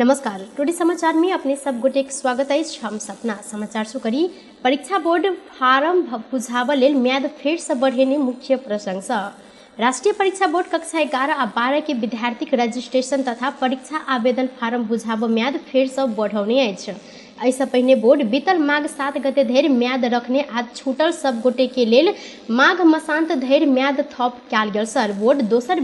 नमस्कार, टुडे समाचार में अपने सब गोटे के स्वागत अछि। हम सपना समाचार शुरू करी। परीक्षा बोर्ड फारम बुझाबऽ लेल म्याद फेर से बढ़ेने मुख्य प्रसंग। राष्ट्रीय परीक्षा बोर्ड कक्षा 11 आ 12 के विद्यार्थी के रजिस्ट्रेशन तथा परीक्षा आवेदन फारम बुझाबऽ म्याद फेर से बढ़ौने अछि। एहिसँ पहिने बोर्ड बीतल माघ 7 गते धरि म्याद रखने आ छूटल सब गोटे के लेल माघ मसांत धरि म्याद थप कयल गेल छल। बोर्ड दोसर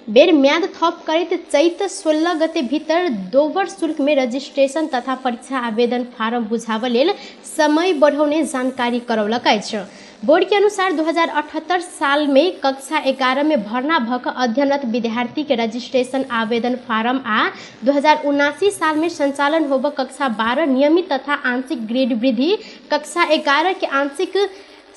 बेर म्याद थप करैत चैत 16 गते भीतर दोबर शुल्क में रजिस्ट्रेशन तथा परीक्षा आवेदन फारम बुझाबऽ लेल समय बढ़ौने जानकारी करौलक अछि। बोर्ड के अनुसार 2078 साल में कक्षा 11 में भर्ना भऽ कऽ अध्ययनरत विद्यार्थी के रजिस्ट्रेशन आवेदन फारम आ 2079 साल में संचालन होबऽ कक्षा 12 नियमित तथा आंशिक ग्रेड वृद्धि, कक्षा 11 के आंशिक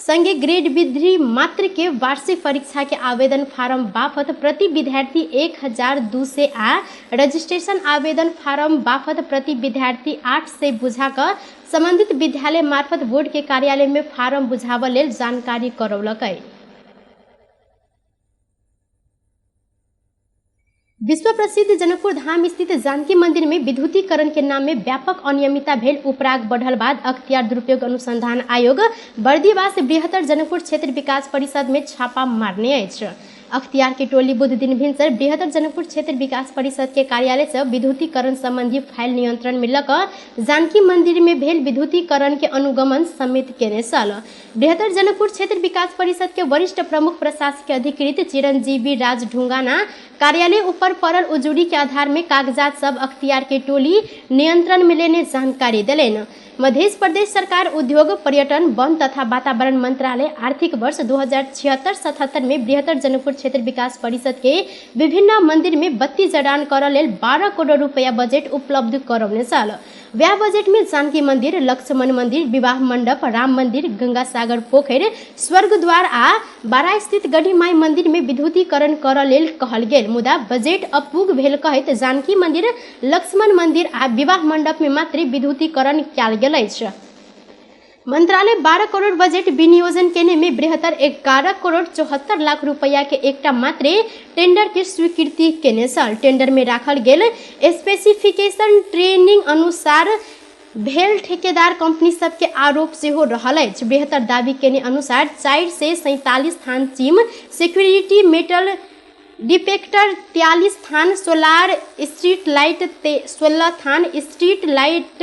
संगे ग्रेड वृद्धि मात्र के वार्षिक परीक्षा के आवेदन फारम बापत प्रति विद्यार्थी 1200 आ रजिस्ट्रेशन आवेदन फारम बापत प्रति विद्यार्थी 800 बुझा कऽ संबंधित विद्यालय मार्फत बोर्ड के कार्यालय में फारम बुझाबऽ लेल जानकारी करौलक। विश्व प्रसिद्ध जनकपुर धाम स्थित जानकी मंदिर में विद्युतीकरण के नाम में व्यापक अनियमितता भेल उपराग बढ़ल बाद अख्तियार दुरुपयोग अनुसंधान आयोग बर्दिवास बृहत्तर जनकपुर क्षेत्र विकास परिषद में छापा मारने अछि। अख्तियार के टोली बुध दिन भिनसर बृहत्तर जनकपुर क्षेत्र विकास परिषद के कार्यालय से विद्युतीकरण संबंधी फाइल नियंत्रण में लऽ कऽ जानकी मंदिर में भेल विद्युतीकरण के अनुगमन समेत केने छल। बृहत्तर जनकपुर क्षेत्र विकास परिषद के वरिष्ठ प्रमुख प्रशासकीय अधिकृत चिरंजीवी राज ढुंगाना कार्यालय ऊपर पड़ल उजूरी के आधार में कागजात सब अख्तियार के टोली नियंत्रण में लेने जानकारी देलनि। मध्य प्रदेश सरकार उद्योग, पर्यटन, वन तथा वातावरण मंत्रालय आर्थिक वर्ष 2076-77 में बृहत्तर जनकपुर क्षेत्र विकास परिषद के विभिन्न मंदिर में बत्ती जड़ान करऽ लेल 12 करोड़ रुपया बजट उपलब्ध करौने छल। वएह बजट में जानकी मंदिर, लक्ष्मण मंदिर, विवाह मंडप, राम मंदिर, गंगा सागर पोखरि, स्वर्गद्वार आ बारा स्थित गढ़ीमाई मंदिर में विद्युतीकरण करऽ लेल कहल गेल। मुदा बजट अपूग भेल कहैत जानकी मंदिर, लक्ष्मण मंदिर आ विवाह मंडप में मात्र विद्युतीकरण कयल गेल अछि। मंत्रालय 12 करोड़ बजट विनियोजन केने में बृहत्तर 11 करोड़ 74 लाख रुपया के एकटा मात्रे टेंडर के स्वीकृति केने छल। टेंडर में राखल गेल स्पेसिफिकेशन ट्रेनिंग अनुसार भेल ठेकेदार कंपनी सबके आरोप सेहो रहल अछि। बृहत्तर दावी केने अनुसार 447 थान चिम सिक्योरिटी मेटल डिटेक्टर, 43 थान सोलार स्ट्रीट लाइट, 16 थान स्ट्रीट लाइट,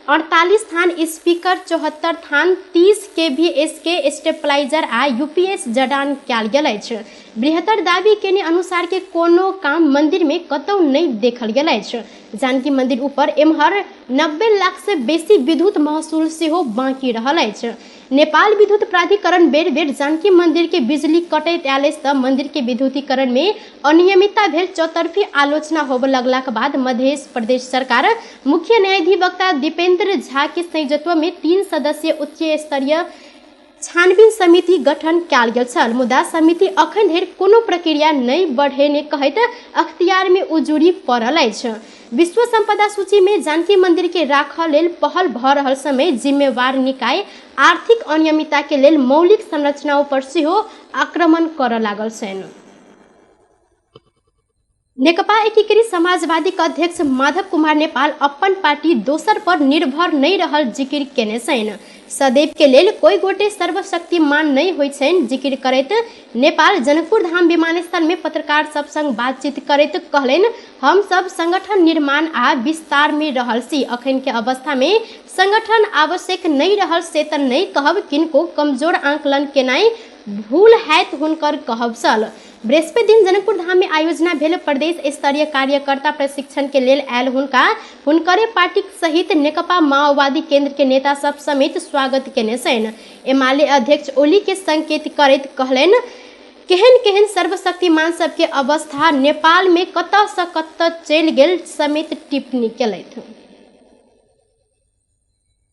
48 थान स्पीकर, 74 थान 30 के वी एस के स्टेबलाइजर आ यूपीएस जडान कयल गेल अछि। बृहत्तर दावी केने अनुसार के कोनो काम मंदिर में कतौ नहि देखल गेल अछि। जानकी मंदिर ऊपर एम्हर 90 लाख से बेसी विद्युत महसूल सेहो बाकी रहल अछि। नेपाल विद्युत प्राधिकरण बेर बेर जानकी मंदिर के बिजली कटैत आयल अछि तऽ मंदिर के विद्युतीकरण में अनियमितता भेल चौतरफी आलोचना होबय लगलाक बाद मध्य प्रदेश सरकार मुख्य न्यायाधिवक्ता दीपेंद्र झा के संयोजकत्व में 3 सदस्यीय उच्च स्तरीय छानबीन समिति गठन कयल गेल छल। मुदा समिति अखन धरि कोनो प्रक्रिया नहि बढ़ेने कहैत अख्तियार में उजूरी पड़ल अछि। विश्व संपदा सूची में जानकी मंदिर के राखऽ लेल पहल भऽ रहल समय जिम्मेवार निकाय आर्थिक अनियमितता के लेल मौलिक संरचना पर सेहो आक्रमण करऽ लागल छनि। नेकपा एकीकृत समाजवादी के अध्यक्ष माधव कुमार नेपाल अपन पार्टी दोसर पर निर्भर नहीं रहल जिक्र केने छनि। सदैव के लेल कोई गोटे सर्वशक्तिमान नहीं होइ छनि जिक्र करैत नेपाल जनकपुर धाम विमानस्थल में पत्रकार सब संग बातचीत करैत कहलनि, हम सब संगठन निर्माण आ विस्तार में रहल छी। अखन के अवस्था में संगठन आवश्यक नहीं रहल से त नहीं कहब, किनको कमजोर आंकलन केनाइ भूल हैत हुनकर कहब छल। बृहस्पति दिन जनकपुर धाम में आयोजना भेल प्रदेश स्तरीय कार्यकर्ता प्रशिक्षण के लेल आयल हुनकरे पार्टी सहित नेकपा माओवादी केंद्र के नेता सब समेत स्वागत केने छनि। एमाले अध्यक्ष ओली के संकेत करैत कहलनि, केहन केहन सर्वशक्तिमान सबके अवस्था नेपाल में कतऽ सँ कतऽ चलि गेल समेत टिप्पणी केलथि।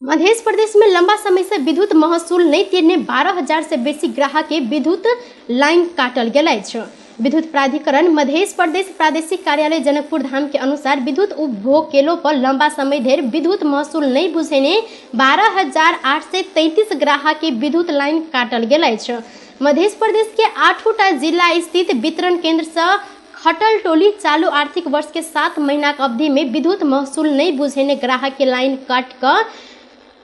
मध्य प्रदेश में लंबा समय से विद्युत महसूल नहीं तिरने 12,000 से बेसी ग्राहक के विद्युत लाइन काटल गेल अछि। विद्युत प्राधिकरण मध्य प्रदेश प्रादेशिक कार्यालय जनकपुर धाम के अनुसार विद्युत उपभोग केलो पर लंबा समय धरि विद्युत महसूल नहीं बुझेने 12,833 ग्राहक के विद्युत लाइन काटल गेल अछि। मध्य प्रदेश के 8टा जिला स्थित वितरण केंद्र से खटल टोली चालू आर्थिक वर्ष के 7 महीना के अवधि में विद्युत महसूल नहीं बुझेने ग्राहक के लाइन काट कऽ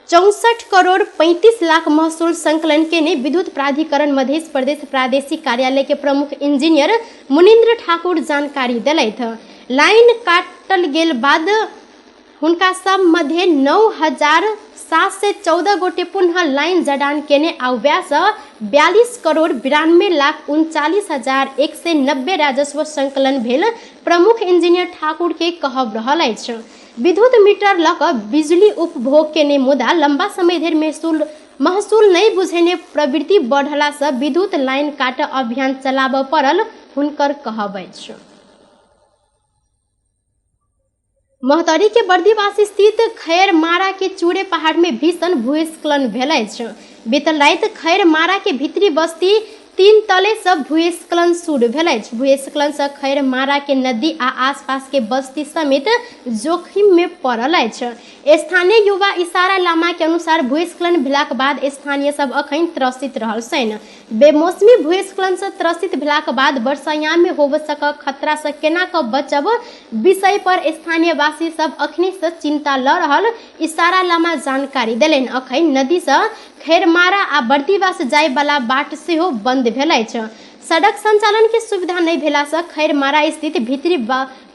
64 करोड़ 35 लाख महसूल संकलन केने विद्युत प्राधिकरण मध्य प्रदेश प्रादेशिक कार्यालय के प्रमुख इंजीनियर मुनिंद्र ठाकुर जानकारी देलथि। लाइन काटल गेल बाद हुनका सब मध्य 9,714 गोटे पुनः लाइन जडान केने आ वएहसँ 42 करोड़ 92 लाख 39,190 राजस्व संकलन भेल प्रमुख इंजीनियर ठाकुर के कहब रहल अछि। विद्युत मीटर लऽ कऽ बिजुली उपभोग केने मुदा लंबा समय धरि महसूल नहि बुझेने प्रवृत्ति बढ़लासँ विद्युत लाइन काटऽ अभियान चलाबऽ पड़ल हुनकर कहब अछि। महोत्तरी के बर्दीवास स्थित खैरमारा के चूड़े पहाड़ में भीषण भूस्खलन भेल अछि। बीतल राति खैरमारा के भीतरी बस्ती 3 तले से भूस्खलन शुरू भेल अछि। भूस्खलन से खैरमारा के नदी आ आसपास के बस्ती समेत जोखिम में पड़ल अछि। स्थानीय युवा इशारा लामा के अनुसार भूस्खलन भेलाक बाद स्थानीय सब अखन त्रसित रहल छनि। बेमौसमी भूस्खलन से त्रसित भेलाक बाद वर्षायाम में होबय सक खतरा से केना क बचब विषय पर स्थानीयवासी सब अखनी से चिंता ल रहल इशारा लामा जानकारी देलनि। अखन नदी से खैरमारा आ बर्दीवास जाय वाला बाट सेहो बंद भेल अछि। सड़क संचालन के सुविधा नहीं भेला से खैरमारा स्थित भीतरी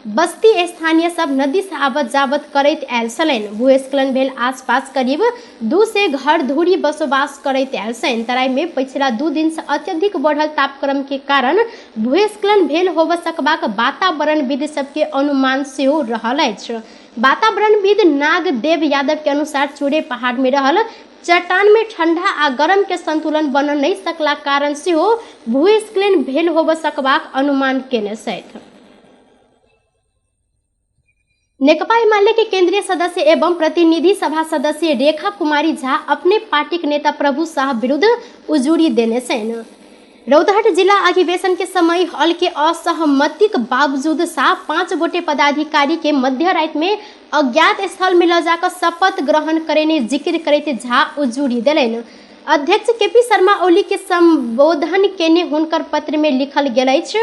बस्ती स्थानीय सब नदी से आवत जावत करैत आयल छलनि। भूस्खलन भेल आसपास करीब 200 घर धूरी बसोबास करैत आयल छनि। तराई में पछिला 2 दिन से अत्यधिक बढ़ल तापक्रम के कारण भूस्खलन भेल होब सकबाक वातावरणविद सबके अनुमान सेहो रहल अछि। वातावरणविद नागदेव यादव के अनुसार चूड़े पहाड़ में रहल चट्टान में ठंडा आ गरम के संतुलन बन नहीं सकला कारण सेहो भूस्खलन भेल होब सकबाक अनुमान केने छथि। नेकपा एमाले के केंद्रीय सदस्य एवं प्रतिनिधि सभा सदस्य रेखा कुमारी झा अपने पार्टी के नेता प्रभु शाह विरुद्ध उजूरी देने छनि। रौतहट जिला अधिवेशन के समय हॉल के असहमति के बावजूद शाह 5 गोटे पदाधिकारी के मध्य राति में अज्ञात स्थल में ल जाकर शपथ ग्रहण करेने जिक्र करैत झा उजूरी देलनि। अध्यक्ष केपी शर्मा ओली के संबोधन केने हुनकर पत्र में लिखल गेल अछि,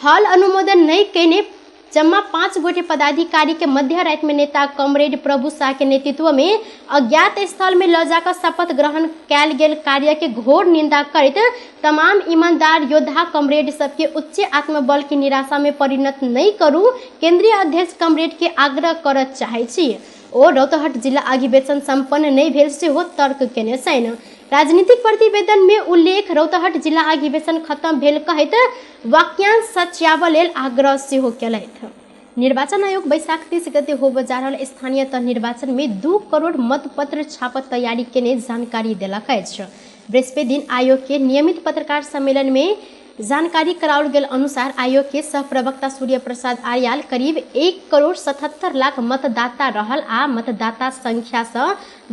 हॉल अनुमोदन नहीं केने जम्मा 5 गोटे पदाधिकारी के मध्य राति में नेता कॉमरेड प्रभु शाह के नेतृत्व में अज्ञात स्थल में ल जाकर शपथ ग्रहण कैल गेल कार्य के घोर निंदा करैत तमाम ईमानदार योद्धा कॉमरेड सबके उच्च आत्मबल की निराशा में परिणत नहीं करू केंद्रीय अध्यक्ष कॉमरेड के आग्रह करऽ चाहै छी। ओ रौतहट जिला अधिवेशन संपन्न नहीं भेल सेहो तर्क केने छनि। राजनीतिक प्रतिवेदन में उल्लेख रौतहट जिला अधिवेशन खत्म भेल कहैत वाक्यांश सच्याबऽ लेल आग्रह सेहो केलथि। निर्वाचन आयोग बैशाख 30 गते होबय जा रहल स्थानीय तह निर्वाचन में 2 करोड़ मतपत्र छापऽ तैयारी केने जानकारी देलक अछि। बृहस्पति दिन आयोग के नियमित पत्रकार सम्मेलन में जानकारी कराओल गेल अनुसार आयोग के सह प्रवक्ता सूर्य प्रसाद आर्याल करीब 1 करोड़ 77 लाख मतदाता रहल आ मतदाता संख्या से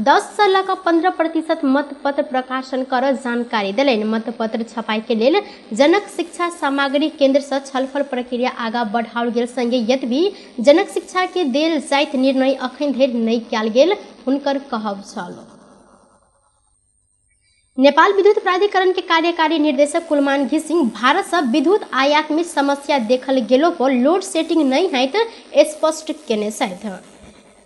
10 से लऽ कऽ 15% मतपत्र प्रकाशन कर जानकारी देलनि। मतपत्र छपाई के लेल जनक शिक्षा सामग्री केंद्र से छलफल प्रक्रिया आगा बढ़ाओल गेल संगे यद्यपि जनक शिक्षा के देल जाइत निर्णय अखन धरि नहि कयल गेल हुनकर कहब छल। नेपाल विद्युत प्राधिकरण के कार्यकारी निर्देशक कुलमान घिसिंग भारत से विद्युत आयात में समस्या देखल गेलो पर लोड सेटिंग नहीं हैत स्पष्ट केने छथि।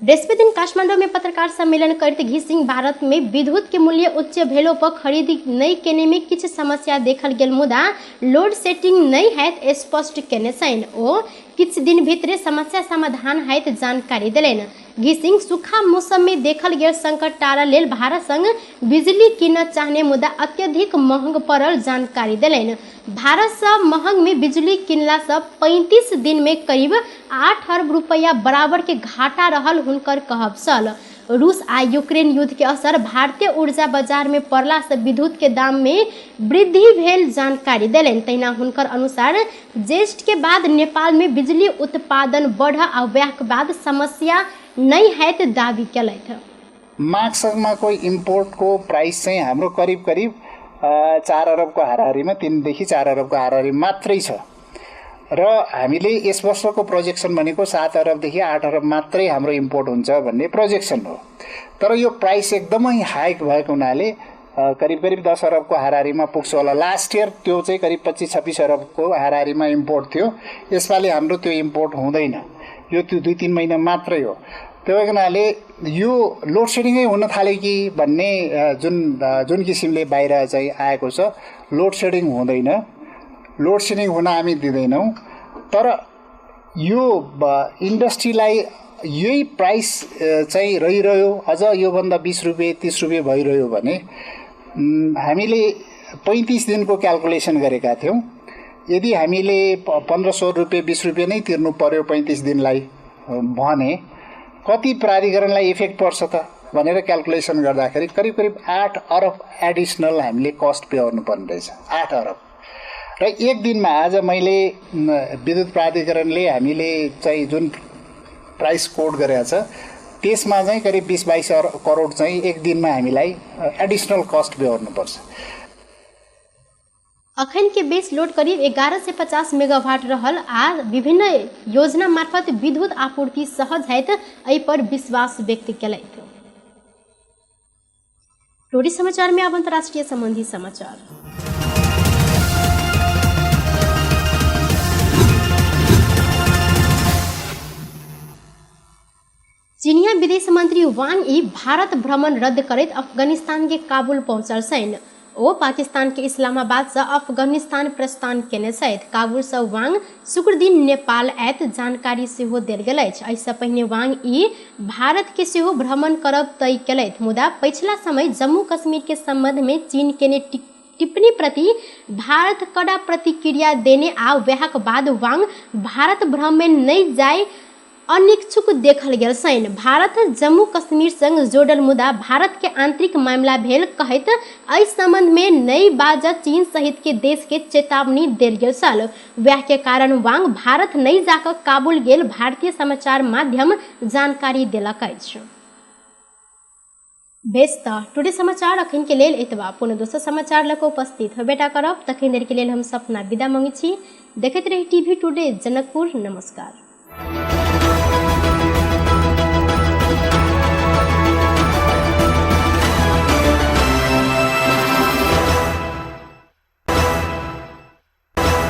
बृहस्पति दिन काठमांडू में पत्रकार सम्मेलन करैत घिसिंग भारत में विद्युत के मूल्य उच्च भेलो पर खरीद नहीं केने में किछु समस्या देखल गेल मुदा लोड सेटिंग नहीं हैत स्पष्ट केने छनि। ओ किछु दिन भीतरे समस्या समाधान हैत जानकारी देलनि। घिसिंग सूखा मौसम में देखल गेल संकट टारऽ लेल भारत संग बिजली कीनऽ चाहने मुदा अत्यधिक महंग पड़ल जानकारी देलनि। भारत से महंग में बिजली किनला से 35 दिन में करीब 8 अरब रुपया बराबर के घाटा रहल हुनकर कहब छल। रूस आ यूक्रेन युद्ध के असर भारतीय ऊर्जा बाजार में पड़ला से विद्युत के दाम में वृद्धि भेल जानकारी देलनि। तहिना हुनकर अनुसार ज्येष्ठ के बाद नेपाल में बिजली उत्पादन बढ़ आ वएह के बाद समस्या नहीं हैत दावी केलथि। माघसम्मको इम्पोर्टको प्राइस चाहिँ हाम्रो करिब करिब 4 अरबको हाराहारीमा, 3 देखि 4 अरबको हाराहारी मात्रै छ र हामीले यस वर्षको प्रोजेक्सन भनेको 7 अरबदेखि 8 अरब मात्रै हाम्रो इम्पोर्ट हुन्छ भन्ने प्रोजेक्सन हो। तर यो प्राइस एकदमै हाइक भएको हुनाले करिब करिब 10 अरबको हाराहारीमा पुग्छ होला। लास्ट इयर त्यो चाहिँ करिब 25-26 अरबको हाराहारीमा इम्पोर्ट थियो। यसपालि हाम्रो त्यो इम्पोर्ट हुँदैन, यो त्यो 2-3 महिना मात्रै हो। त्यो हुनाले यो लोड सेडिङै हुन थाल्यो कि भन्ने जुन जुन किसिमले बाहिर चाहिँ आएको छ, लोड सेडिङ हुँदैन, लोड सेडिङ हुन हामी दिँदैनौँ। तर यो इन्डस्ट्रीलाई यही प्राइस चाहिँ रहिरह्यो, अझ योभन्दा 20 रुपियाँ 30 रुपियाँ भइरह्यो भने हामीले 35 दिनको क्यालकुलेसन गरेका थियौँ। यदि हामीले 1500 रुपियाँ 20 रुपियाँ नै तिर्नु पर्यो 35 दिनलाई भने कति प्राधिकरणलाई इफेक्ट पर्छ त भनेर क्यालकुलेसन गर्दाखेरि करिब करिब 8 अरब एडिसनल हामीले कस्ट पे गर्नुपर्ने रहेछ, 8 अरब। र एक दिनमा आज मैले विद्युत प्राधिकरणले हामीले चाहिँ जुन प्राइस कोड गरेको छ त्यसमा चाहिँ करिब 20-22 करोड चाहिँ एक दिनमा हामीलाई एडिसनल कस्ट बेहोर्नुपर्छ। अखन के बेस लोड करीब 1150 मेगावाट रहल आ विभिन्न योजना मार्फत विद्युत आपूर्ति सहज हैत, एहि पर विश्वास व्यक्त केलथि। टोडी समाचार में अब अंतर्राष्ट्रीय संबंधी समाचार। चीनिया विदेश मंत्री वांग यी भारत भ्रमण रद्द करैत अफगानिस्तान के काबुल पहुंचल छनि। ओ पाकिस्तान के इस्लामाबाद से अफगानिस्तान प्रस्थान केने छथि। काबुल से वांग शुक्र दिन नेपाल आयत जानकारी सेहो देल गेल अछि। एहिसँ पहिने वांग यी भारत के सेहो भ्रमण करब तय केलथि, मुदा पछिला समय जम्मू कश्मीर के संबंध में चीन केने टिप्पणी प्रति भारत कड़ा प्रतिक्रिया देने आ वएहक बाद वांग भारत भ्रमण नहि जाय अनिच्छुक देखल गेल छनि। भारत जम्मू कश्मीर संग जोड़ल मुदा भारत के आंतरिक मामला भेल कहैत एहि संबंध में नई बाजत चीन सहित के देश के चेतावनी देल गेल छल। वएह के कारण वांग भारत नहि जाकऽ काबुल गेल भारतीय समाचार माध्यम जानकारी देलक अछि। बेस त टुडे समाचार अखन के लेल एतबा। पुनः दोसर समाचार लऽ कऽ उपस्थित होबेटा करब। तखन देर के लेल हम सपना विदा मंगै छी। देखैत रही टीवी टुडे जनकपुर। नमस्कार।